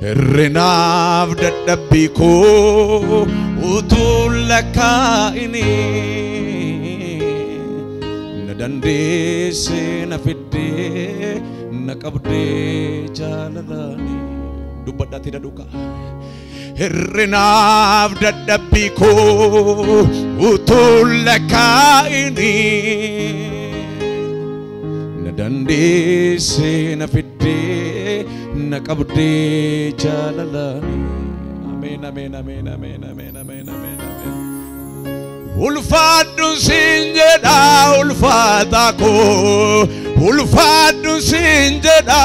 Hirrinaaf dadhabbii koo utuu lakkaa'ini na dandeesse na fiddee na qabdee jaalalaani dubbadhaatti dhadhuka. Hirrinaaf dadhabbii koo utuu lakkaa'ini na dandeesse na fiddee na qabdee jaalalaani. Ameen ameen ameen ameen ameen ameen ameen ameen. Ulfaadhu siin jedha ulfaata koo, ulfaadhu siin jedha,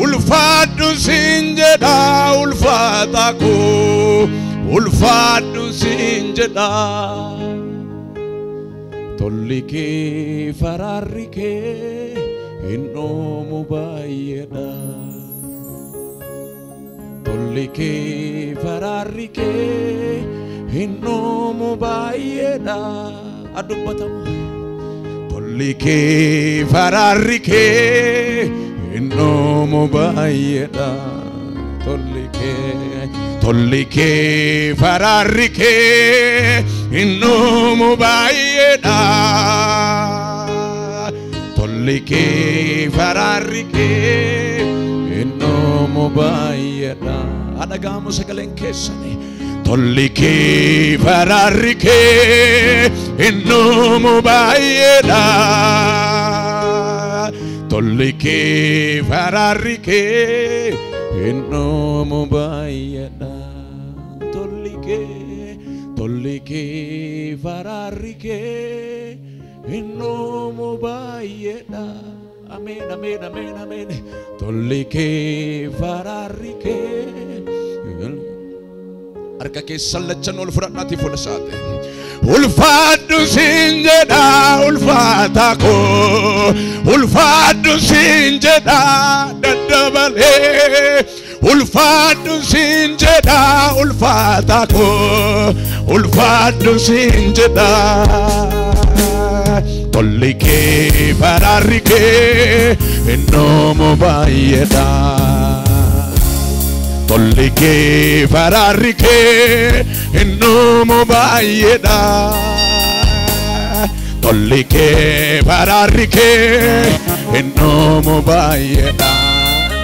ulfaadhu siin jedha ulfaata koo, ulfaadhu siin jedha. Tolli kee faraarri kee hin dhoomu baay'eedha. Tolli kee faraarri kee hin dhoomu baay'eedha. Adubbatama. Tolli kee faraarri kee hin dhoomu baay'eedha. Tolli kee tolli kee faraarri kee hin dhoomu baay'eedha. Tolli kee faraarri kee hin dhoomu baay'eedha. Adhagaamu sagaleen keessanii. Tolli kee faraarri kee hin dhoomu baay'eedha. Tolli kee faraarri kee hin dhoomu baay'eedha. Tolli kee tolli kee faraarri kee hin dhoomu baay'eedha. Ameen ameen ameen ameen. Tolli kee faraarri kee. Harka keessan lachan ol fudhadhaatii fuula isaati. Ulfaadhu siin jedha ulfaata koo, ulfaadhu siin jedha daddabalee, ulfaadhu siin jedha ulfaata koo, ulfaadhu siin jedha. Tolli kee faraarri kee hin dhoomu baay'eedha. Tolli kee faraarri kee hin dhoomu baay'eedha. Tolli kee faraarri kee hin dhoomu baay'eedha.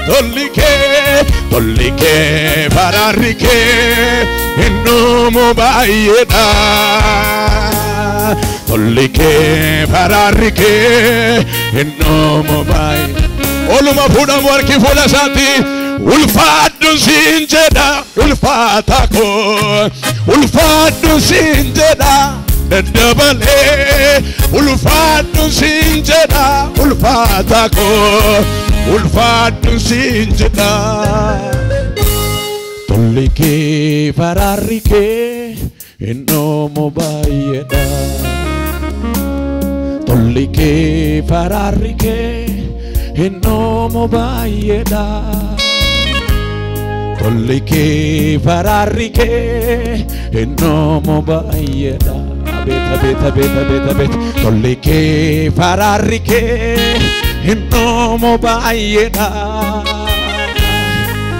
Tolli kee tolli kee faraarri kee hin dhoomu baay'eedha. Tolli kee faraarri kee hin dhoomu baay'eedha. Oluma fuudhamu harki fuula isaati. Ulfaadhu siin jedha ulfaata koo, ulfaadhu siin jedha daddabalee, ulfaadhu siin jedha ulfaata koo, ulfaadhu siin jedha. Tolli kee faraarri kee hin dhoomu baay'eedha. Tolli kee faraarri kee hin dhoomu baay'eedha. Tolli kee faraarri kee hin dhoomu baay'eedha. Abeet abeet abeet abeet abeet. Tolli kee faraarri kee hin dhoomu baay'eedha.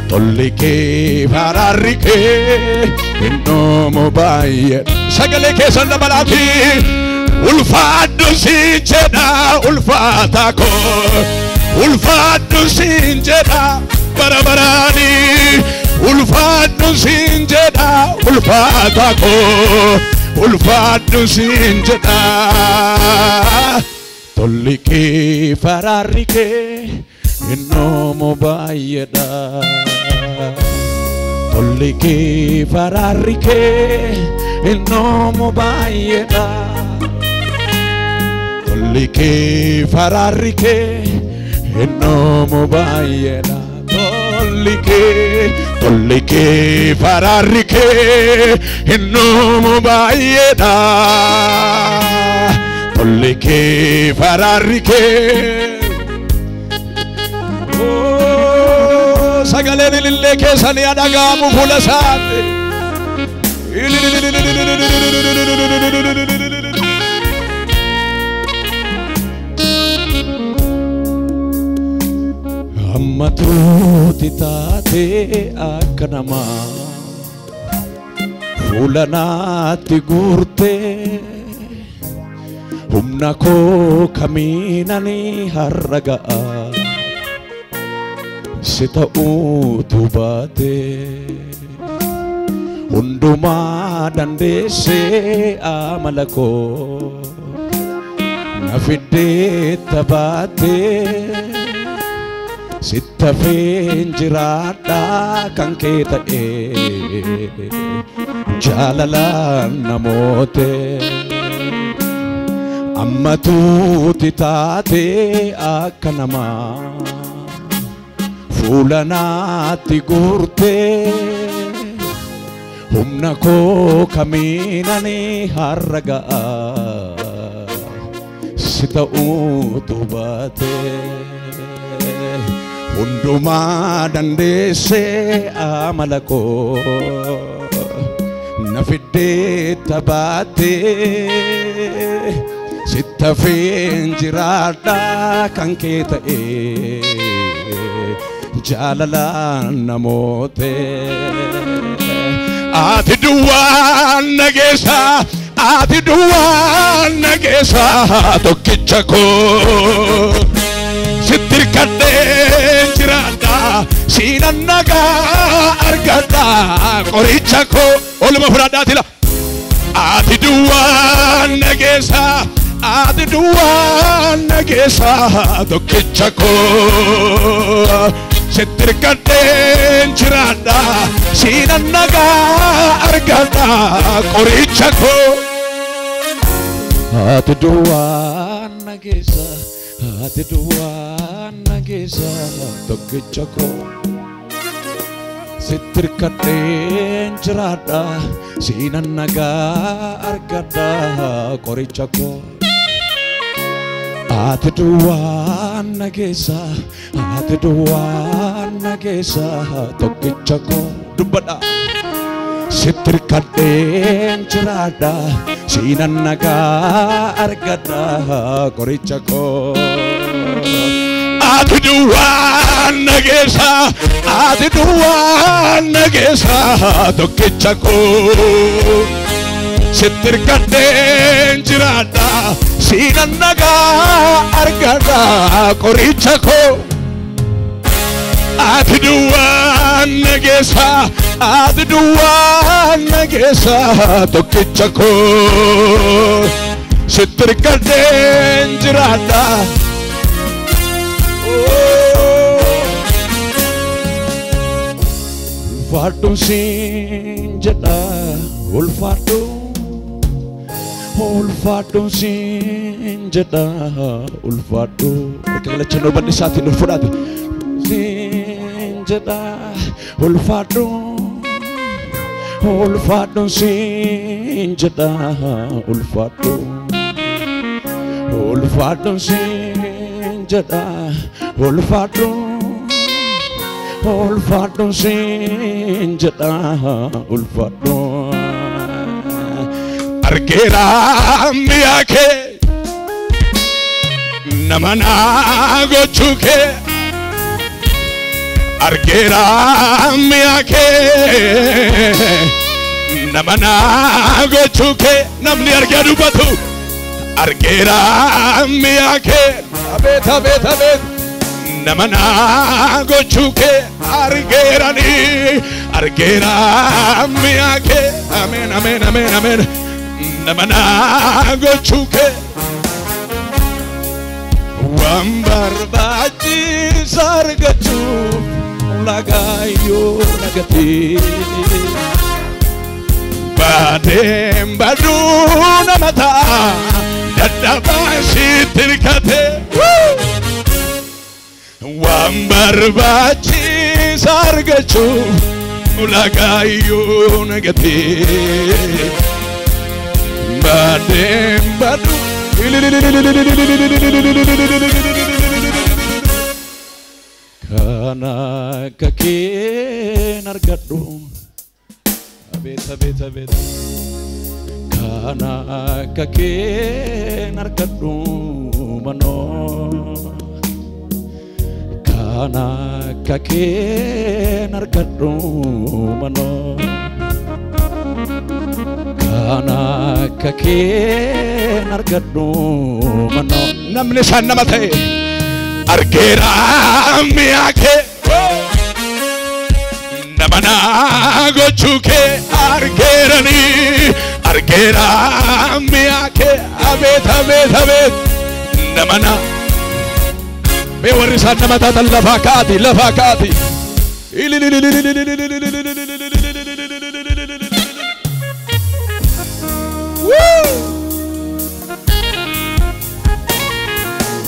Tolli kee faraarri kee hin dhoomu baay'eedha. Sagalee keessan dabalaatii. Ulfaadhu siin jedha ulfaata koo, ulfaadhu siin jedha bara baraani, ulfaadhu siin jedha ulfaata koo, ulfaadhu siin jedha. Tolli kee faraarri kee hin dhoomu baay'eedha. Tolli kee faraarri kee hin dhoomu baay'eedha. Tolli kee faraarri kee hin dhoomu baay'eedha. Tolli kee tolli kee faraarri kee hin dhoomu baay'eedha. Tolli kee faraarri kee. Sagaleen ilillee keessanii dhaga'amu fuula isaati. Amma tuuti taate akka namaa fuula naatti guurtee humna koo kamiinani har'a ga'a si ta'uutu baate hundumaa dandeessee amala koo na fiddee tabaatee sitta feen jiraadha kan kee ta'e jaalalaan namoote amma tuuti taate akka namaa fuula naatti guurtee humna koo kamiinani har'a ga'a si ta'uutu baate hundumaa dandeessee amala koo na fiddee tabaatee sitta feen jiraadha kan kee ta'e jaalalaan namoote ati duwwaan nageessa ati duwwaan nageessa tokkicha koo sitti hirkadheen jiraadha siinan nagaa argadha qoricha koo oluma fudhadhaati la ati duwwaan nageessa ati duwwaan nageessa tokkicha koo sitti hirkadheen jiraadha siinan nagaa argadha qoricha koo ati duwwaan nageessa ati duwwaan nageessa tokkicha koo sitti hirkadheen jiraadha siinan nagaa argadha qoricha koo ati duwwaan nageessa ati duwwaan nageessa tokkicha koo dubbadha sitti hirkadheen jiraadha siinan nagaa argadha qoricha koo ati duwwaan nageessa ati duwwaan nageessa tokkicha koo sitti hirkadheen jiraadha siinan nagaa argadha qoricha koo ati duwwaan nageessa ati duwwaan nageessa tokkicha koo sitti hirkadheen jiraadha ulfaadhuun siin jedha ulfaadhu ulfaadhuun siin jedha ulfaadhu harka galachanoo bal'isaatiin ol fudhaate siin jedha ulfaadhu ulfaadhuun siin jedha ulfaadhu ulfaadhuun siin jedha ulfaadhu ulfaadhuun siin jedha ulfaadhu argeera mi'a kee nama naa gochuu kee argeera mi'a kee nama naa gochuu kee namni argee dubbatu argeera mi'a kee abeet abeet abeet nama naa gochuu kee argeerani argeera mi'a kee ameen ameen ameen ameen nama naa gochuu kee waan barbaachisaa argachuuf ulaagaa nagatee baadeen baduu nama ta'a dadhabaa sitti hirkatee waan barbaachisaa argachuuf ulaagaa nagatee baadeen baduu kana akka keen argadhu abeet abeet abeet kana akka keen argadhu manoo. Kan akka keen argadhu manoo. Kan akka keen argadhu manoo. Namni isaan nama ta'e argeera mi'a kee. Nama naa gochuu kee argeeranii argeera mi'a kee. Abeet abeet abeet nama naa. Mee warri isaan nama taatan lafaa kaati lafaa kaati.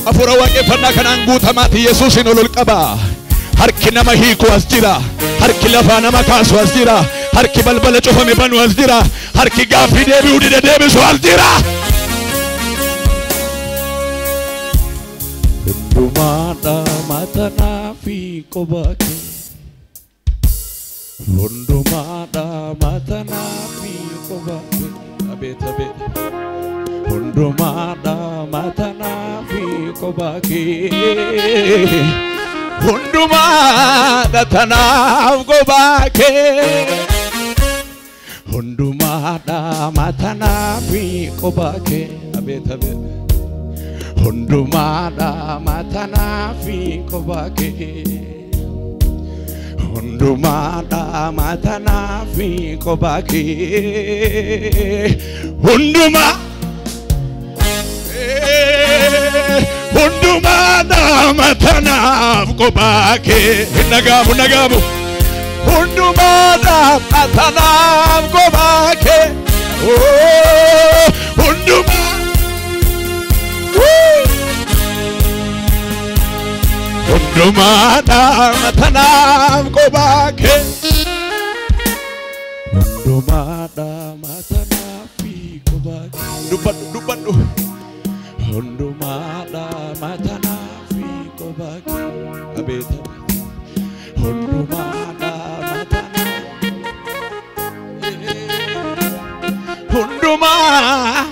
Hafuura waaqeffannaa kanaan guutamaati Yesuusin ol ol qaba. Harki nama hiiku as jira. Harki lafaa nama kaasu as jira. Harki balbala cufame banu as jira. Harki gaaffii deebi'uu dide deebisu as jira. Hundumaadha matanaa fi qobaa kee. Hundumaadha matanaa fi qobaa kee. Abeet abeet. Hundumaadha matanaa fi qobaa kee. Hundumaadha tanaaf qobaa kee. Hundumaadha matanaa fi qobaa kee. Abeet abeet. Hundumaadha matanaa fi qobaa kee. Hundumaadha matanaa fi qobaa kee. Hundumaa hundumaadha matanaaf qobaa kee. Hin dhagaamu hin dhagaamu. Hundumaadha matanaaf qobaa kee. Hundumaa hundumaadha matanaaf qobaa kee. Hundumaadha matanaaf qobaa kee. Dubbadhu dubbadhu. Hundumaadha matanaaf qobaa kee. Abeet abeet. Hundumaadha matanaaf. Hundumaa.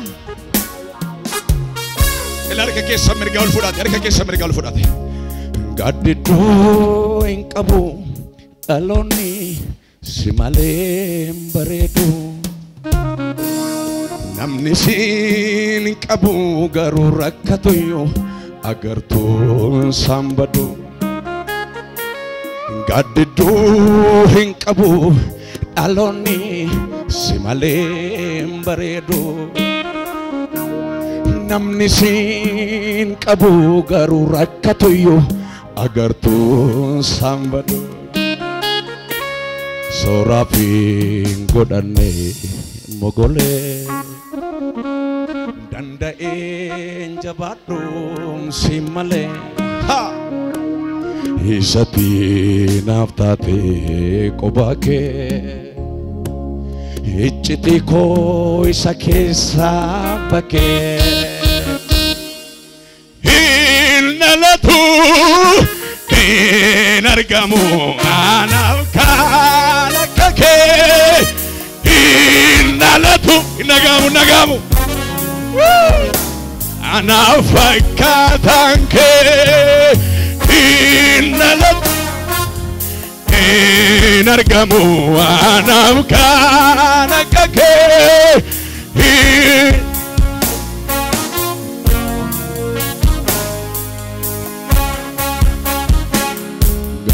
Harka keessa mirgaa ol fudhate. Harka keessa mirgaa ol fudhate. Gaaddidduu hin qabu dhaloonni si malee hin bareedu. Namni siin hin qabu garuu rakkatuyyuu agartuun isaan badu. Gaaddidduu hin qabu dhaloonni si malee hin bareedu. Namni siin qabu garuu rakkatuyyuu agartuun isaan badu. Sooraaf hin godhanne mogolee. Danda'een jabaadhuun si malee. Isatti naaf taate qobaa kee. Iccitii koo isa keessaa bakee. Hin dhalatu hin argamu anaaf kan akka kee. Hin dhalatu hin dhagaamu hin dhagaamu. Anaaf fakkaataan kee. Hin dhalatu hin argamu anaaf kan akka kee.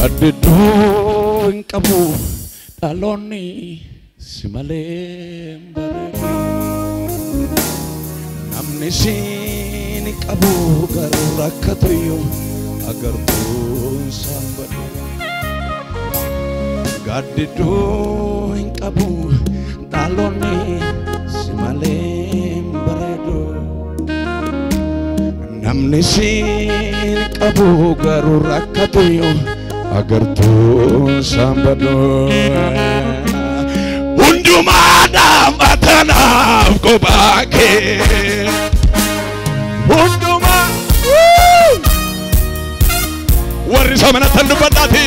Gaaddidduu hin qabu dhaloonni si malee hin bareedu. Namni siin hin qabu garuu rakkatuyyuu agartuun isaan badu. Gaaddidduu hin qabu dhaloonni si malee hin bareedu. Namni siin qabu garuu rakkatuyyuu agartuun isaan badu. Hundumaadha matanaaf qobaa kee. Hundumaa warri isa manatti dubbadhaati.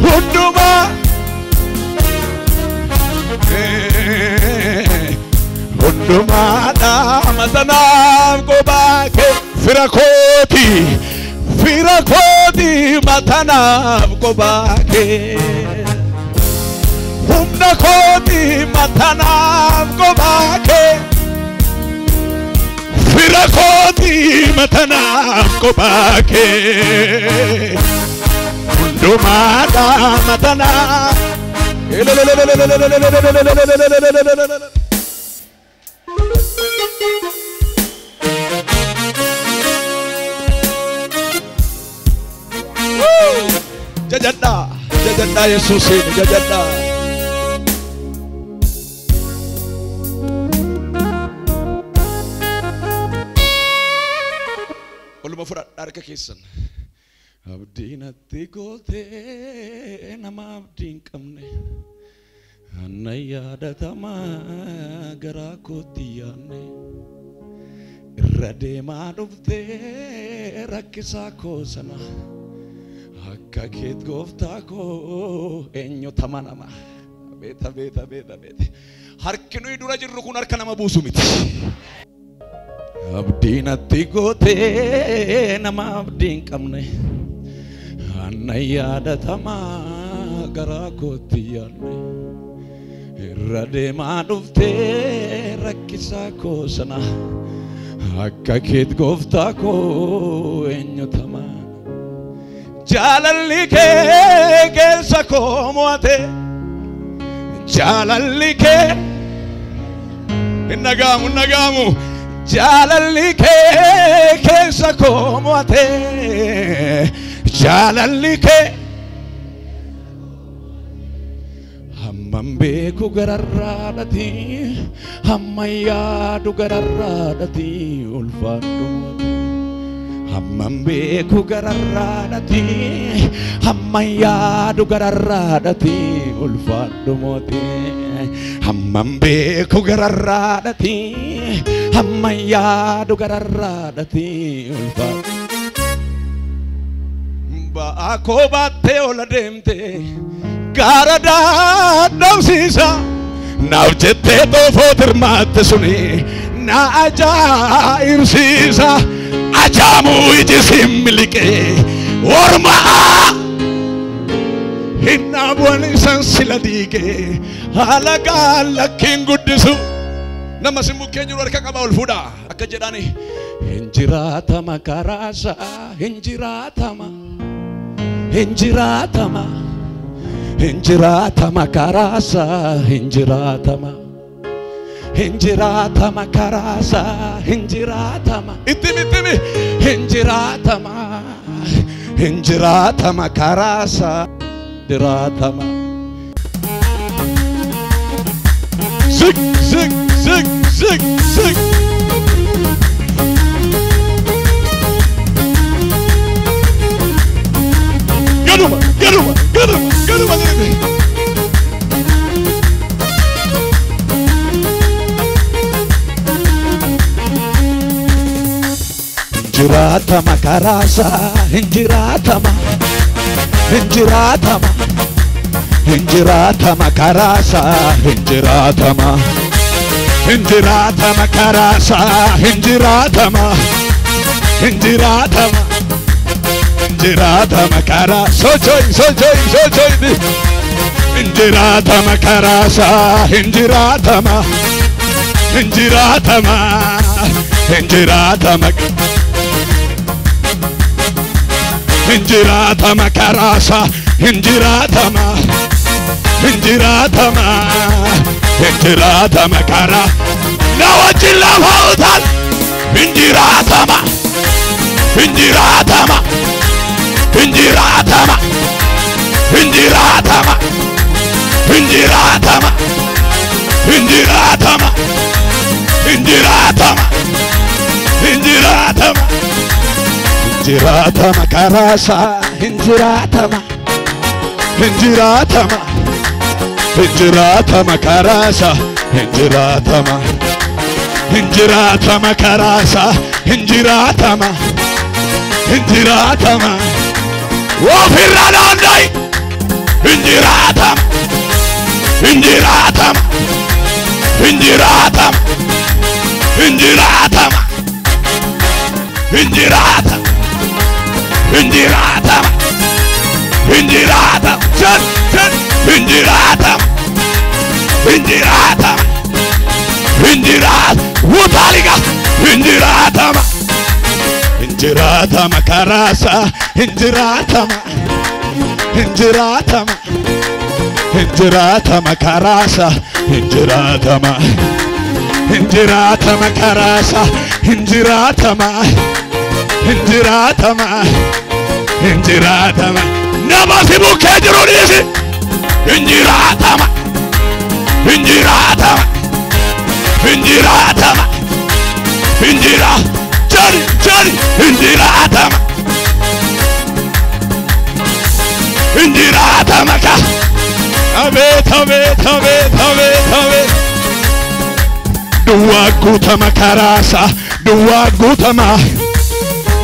Hundumaa hundumaadha matanaaf qobaa kee. Fira kooti fira kooti. kooti matanaaf kophaa kee. Humna kooti matanaaf kophaa kee. Fira kooti matanaaf kophaa kee. Hundumaadha matanaaf. Jajadha, jajadha Yesuusiin jajadha. Oluma fudhadha harka keessan. Abdii natti gootee nama abdii hin qabne. Anna yaadatama garaa kootti yaadne. Irra deemaa dhuftee rakkisaa koo sana. Akka keet gooftaa koo eenyutu amanama? Beeta beeta beeta beeta. Harki nuyi dura jirru kun harka nama buusu miti. Abdii natti gootee nama abdii hin qabne. Anna yaadatama garaa kootti yaadne. Irra deemaa dhuftee rakkisaa koo sana. Akka keet gooftaa koo eenyutu amanama? Jaalalli kee keessa koo mo'ate. Jaalalli kee hin dhaga'amu hin dhaga'amu. Jaalalli kee keessa koo mo'ate. Jaalalli kee hammam beeku gararraadhati hamma yaadu gararraadhati ulfaadhu. Hammam beeku gararraadhati hamma yaadu gararraadhati ulfaadhu mootii. Hammam beeku gararraadhati hamma yaadu gararraadhati ulfaadhu. Ba'aa koo baattee ola deemte gaara dadhabsiisa. Naaf jettee xoofoo tirmaatte suni na ajaa'ibsiisa. Ajaamu iji sin miliqee orma hin dhaabuun isan sila diigee haala lakkiin guddisu. Nama si mukkeen jiru harka qaba ol fuudha akka jedhani. Hin jiraatama karaasaa hin jiraatama hin jiraatama hin jiraatama karaasaa hin jiraatama. Hin jiraatama karaasaa hin jiraatama. Ittimi ittimi hin jiraatama hin jiraatama karaasaa jiraatama. Zik zik zik zik zik. Gaduma gaduma gaduma gaduma gaduma. Jiraatama karaasaa hin jiraatama hin jiraatama hin jiraatama karaasaa hin jiraatama hin jiraatama karaasaa hin jiraatama hin jiraatama hin jiraatama karaa socho'i socho'i socho'i hin jiraatama karaasaa hin jiraatama hin jiraatama hin jiraatama. Hinjiratama karasa, hinjiratama, hinjiratama, hinjiratama kara. Nawajila hautan, hinjiratama, hinjiratama, hinjiratama, hinjiratama, hinjiratama, hinjiratama, hinjiratama, hinjiratama. Hinjiratama karasa, hinjiratama, hinjiratama, hinjiratama karasa, hinjiratama, hinjiratama karasa, hinjiratama, hinjiratama. Ofirra naannai, hinjiratama, hinjiratama, hinjiratama, hinjiratama, hinjiratama. Injiraatama. Injiraatama. Jan jan. Injiraatama. Injiraatama. Injiraat. Wutaaliga. Injiraatama. Injiraatama karaasa. Injiraatama. Injiraatama. Injiraatama karaasa. Injiraatama. Injiraatama karaasa. Injiraatama. Injiraatama. Injiraatama. Nama si bukkee jiru dhiisi. Injiraatama. Injiraatama. Injiraatama. Injira. Jari jari. Injiraatama. Injiraatama ka. Abeet abeet abeet abeet abeet. Duwwaa guutama karaasa. Duwwaa guutama.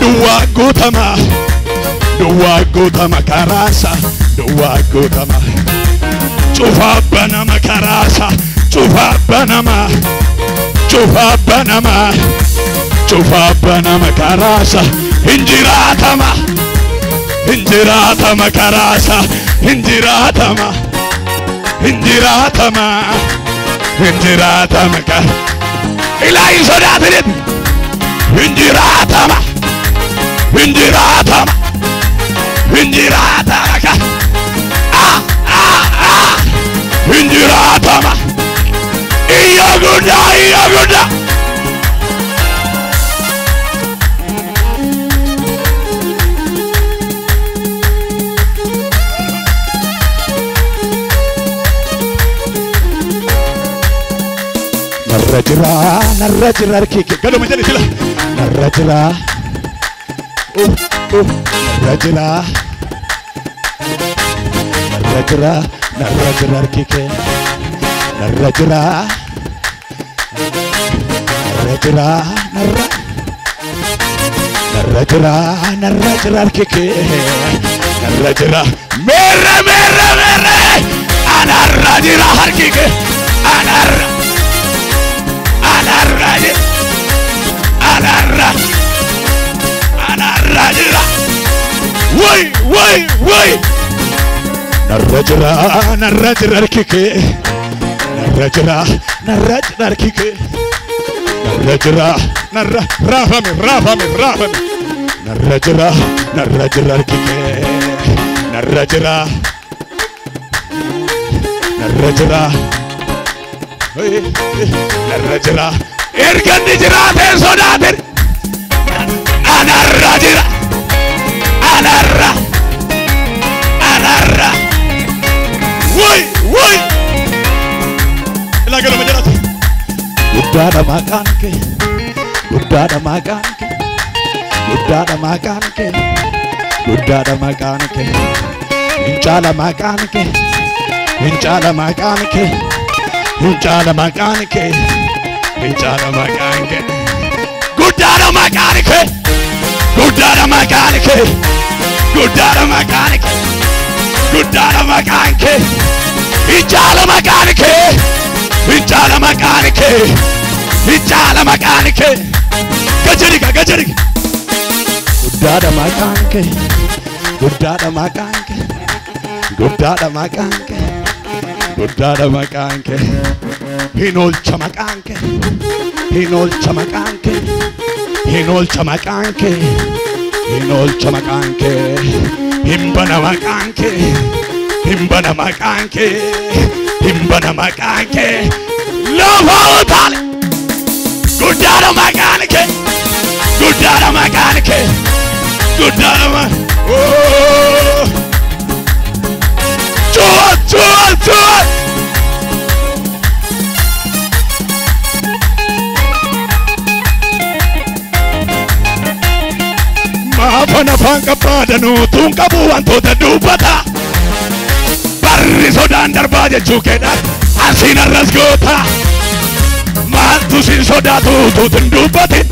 Duwwaa guutama. Duwwaa guutama karaasa. Duwwaa guutama. Cufaa banama karaasa. Cufaa banama. Cufaa banama. Cufaa banama karaasa. Injiraatama. Injiraatama karaasa. Injiraatama. Injiraatama. Injiraatama ka. Ilaa hin sodaatinit. Injiraatama. Injiraatama. Injiraatama ka. Ah ah ah. Injiraatama. Iyya guddaa iyya guddaa. Narra jira, narra jira harki kee. Galuma jedhi sila. Narra jira. Narra jira. Narra jira, narra jira harki kee. Narra jira. Narra jira, narra. Narra jira, narra jira harki kee. Narra jira. Merre, merre, merre. Anarra jira harki kee. Anarra. Anarra jira. Anarra. Anarra jira. Wai, wai, wai. Narra jira, narra jira harki kee. Narra jira, narra jira harki kee. Narra jira, narra. Raafame, raafame, raafame. Narra jira, narra jira harki kee. Narra jira. Narra jira. Narra jira. Erga inni jiraate hin sodaatin. Anarra jira. Anarra. Anarra. Wai, wai. Ilaa galuma jedhati. Guddaadha maqaan kee. Guddaadha maqaan kee. Guddaadha maqaan kee. Guddaadha maqaan kee. Hin caala maqaan kee. Hin caala maqaan kee. Hin caala maqaan kee. Hin caala maqaan kee. Guddaadha maqaan kee. Guddaadha maqaan kee. Guddaadha maqaan kee. Guddaadha maqaan kee. Hin caala maqaan kee. Hin caala maqaan kee. Hin caala maqaan kee. Gajariga gajariga. Guddaadha maqaan kee. Guddaadha maqaan kee. Guddaadha maqaan kee. Guddaadha maqaan kee. Hin oolcha maqaan kee. Hin oolcha maqaan kee. Hin oolcha maqaan kee. Hin oolcha maqaan kee. Hin bana maqaan kee. Hin bana maqaan kee. Hin bana maqaan kee. Lafa utaale. Guddaadha maqaan kee. Guddaadha maqaan kee. Guddaadha maqaan. Oh! Cuat, cuat, cuat. Maafan afaan qabbaadhanuu tuun qabu wantoota dubbata. Barri sodaan darbaa jechuu keedhaan asiin arras goota. Maaltu siin sodaatu tuutin dubbatin.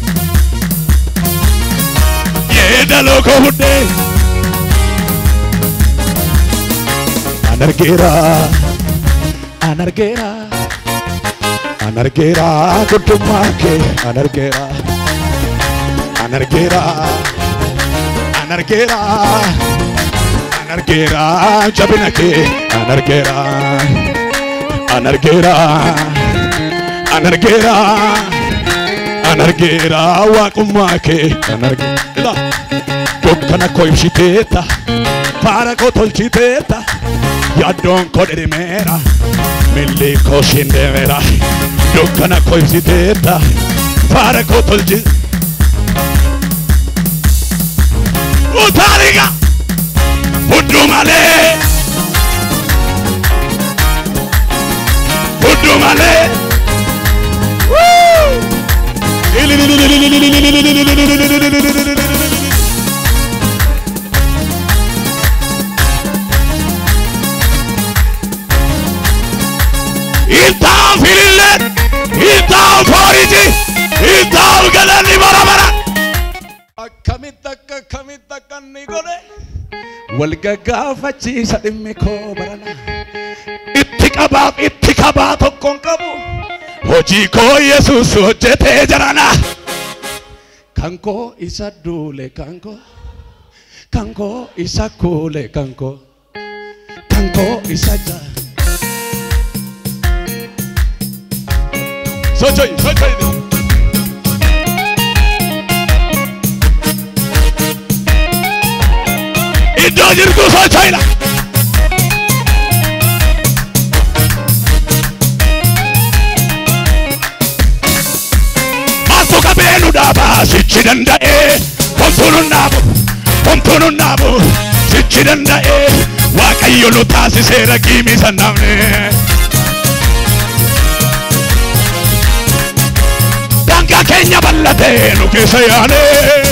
Yeedaloo koo fudhee. Anargeera, anargeera, anargeera guddummaa kee anargeera, anargeera, An argeera, an argeera jabina kee. An argeera, an argeera, an argeera, an argeera waaqummaa kee. An argeera. Dukkana koo ibsiteetta, faara koo tolchiteetta, yaaddoon koo dhedhemeera, milli koo siin deemeera. Dukkana koo ibsiteetta, faara koo tolchiteetta. Utaaliga hudduu malee, hudduu malee. Iltaaf ililleen, iltaaf fooriji, iltaaf galanni bara bara. Akkamitti akka akkamitti akka inni godhe wal gaggaafachiisa dhimmi koo barana. Itti qabaaf itti qabaa tokkoon qabu hojii koo Yesuus hojjetee jarana. Kan koo isa duule kan koo, kan koo isa kuule kan koo, kan koo isa jaa. Socho'i socho'i. Iddoo jirtu socho'ila. Maaltu qabee nu dhaabaa sichi danda'ee, homtuu nu dhaabu, homtuu nu dhaabu sichi danda'ee, Waaqayyo nu taasiseera kiimii san dhaabne. Daangaa keenya bal'atee nu keessa yaanee.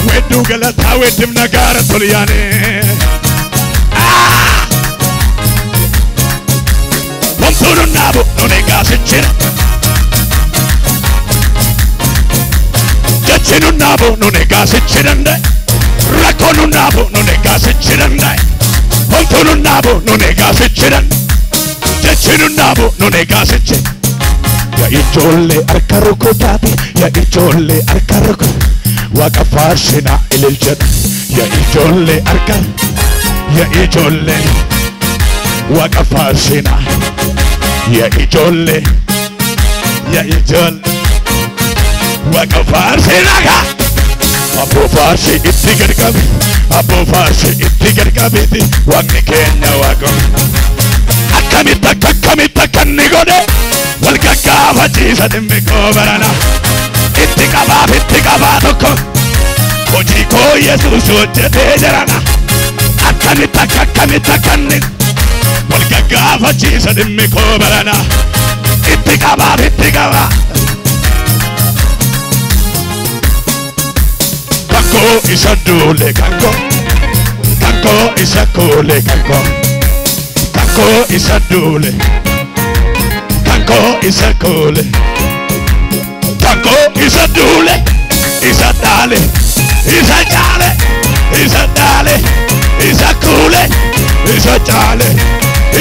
Wedduu galataa weddimna gaara tol yaanee. Homtuu nu dhaabu nun egaa sichira. Jechi nu dhaabu nun egaa sichi danda'e. Rakkoo nu dhaabu nun egaa sichi danda'e. Homtuu nu dhaabu nun egaa sichi danda'e. Jechi nu dhaabu nun egaa sichi. Yaa ijoollee harka rukutaati, yaa ijoollee harka rukutu. Waaqa faarsinaa ilil jedha. Yaa ijoollee harka, yaa ijoollee waaqa faarsinaa. Yaa ijoollee, yaa ijoollee waaqa faarsinaa kaa. Abboo faarsi itti gargaabe, abboo faarsi itti gargaabeeti waaqni keenya waaqa. Akkamitti akka akkamitti akka inni godhe wal gaggaafachiisa dhimmi koo barana. Itti qabaaf itti qabaa tokko hojii koo Yesuus hojjetee jarana. Akkamitti akka akkamitti akka inni wal gaggaafachiisa dhimmi koo barana. Itti qabaaf itti qabaa. Kan koo isa duule kan koo, kan koo isa kuule kan koo, kan koo isa duule, kan koo isa kuule. Kan koo isa duule, isa dhaale, isa caale, isa dhaale, isa kuule, isa caale,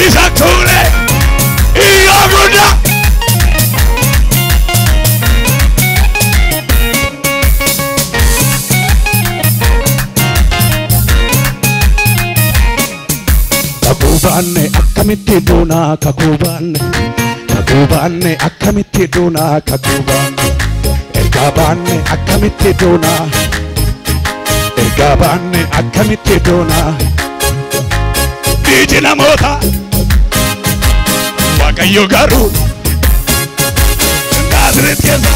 isa kuule. Iyyoo guddaa. Kakuu baanne akkamitti duunaa kakuu baanne, kakuu baanne akkamitti duunaa kakuu baanne. Ergaa baanne akkamitti duunaa, ergaa baanne akkamitti duunaa. Biyyi namoota Waaqayyo garuu Naazreet keessa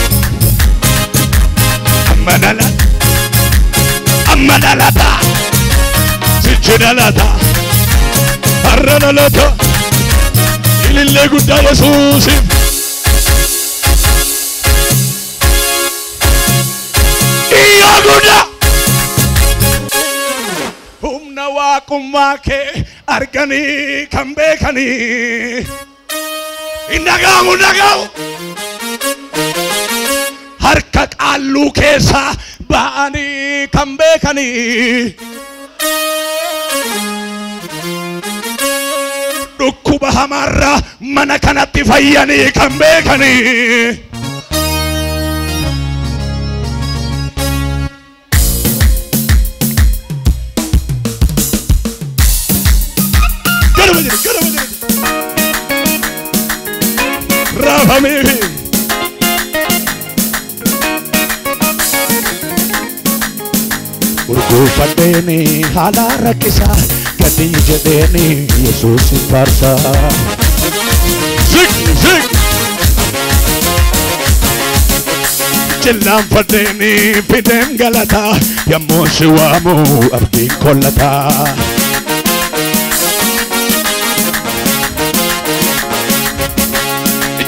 amma dhalata, amma dhalata, sichi dhalata, har'a dhalata, ilillee guddaa Yesuusiif. Iyyoo guddaa. Humna waaqummaa kee arganii kan beekanii. Hin dhaga'amu, hin dhaga'amu. Harka qaalluu keessaa ba'anii kan beekanii. Dhukkuba hamaarraa mana kanatti fayyanii kan beekanii. Eebbifamee. Urguufadheeni haala rakkisaa gadi jedheeni Yesuusin faarsaa. Zik zik. Jillaanfadheeni fideen galataa yommuu si waamu abdiin kollataa.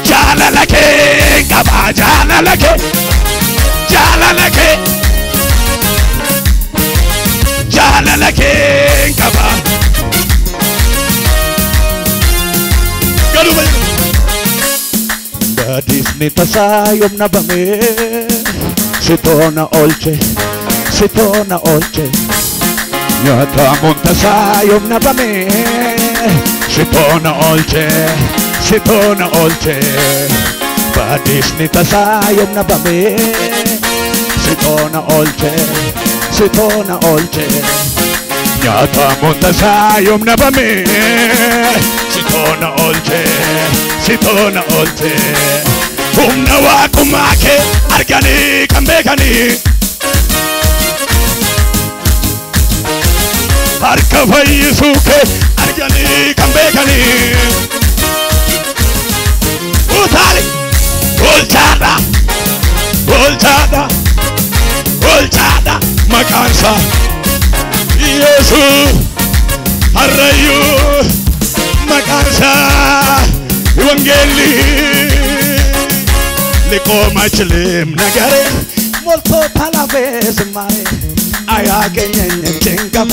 Jaalala kee qabaa jaalala kee jaalala kee jaalala kee qabaa. Galuma Badiisni tasaa yoom nabame sitoona oolche sitoona oolche nyaatamuun tasaa yoom nabame sitoona oolche sitoona oolche badiisni tasaa yoom nabame sitoona oolche sitoona oolche nyaatamuun tasaa yoom nabame sitoona oolche sitoona oolche humna waaqummaa kee arganii kan beekanii harka fayyisuu kee arganii kan beekanii utaali olchaadha olchaadha olchaadha maqaan isaa Yesuus harrayyuu maqaan isaa wangeelli ሊቆም አይችልም ነገሬ ሞልቶ ታላፌ ዝማሬ አያገኘኝም ጭንገፋ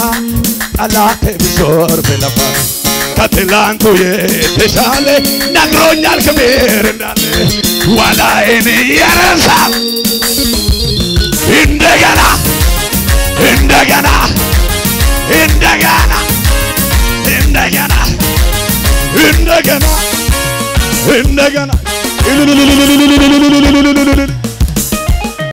ጠላቴ ቢዞር ቢለፋ ከትላንቱ የተሻለ ነግሮኛል ክብር እንዳለ ዋላዬን እየረሳ እንደገና እንደገና እንደገና እንደገና እንደገና እንደገና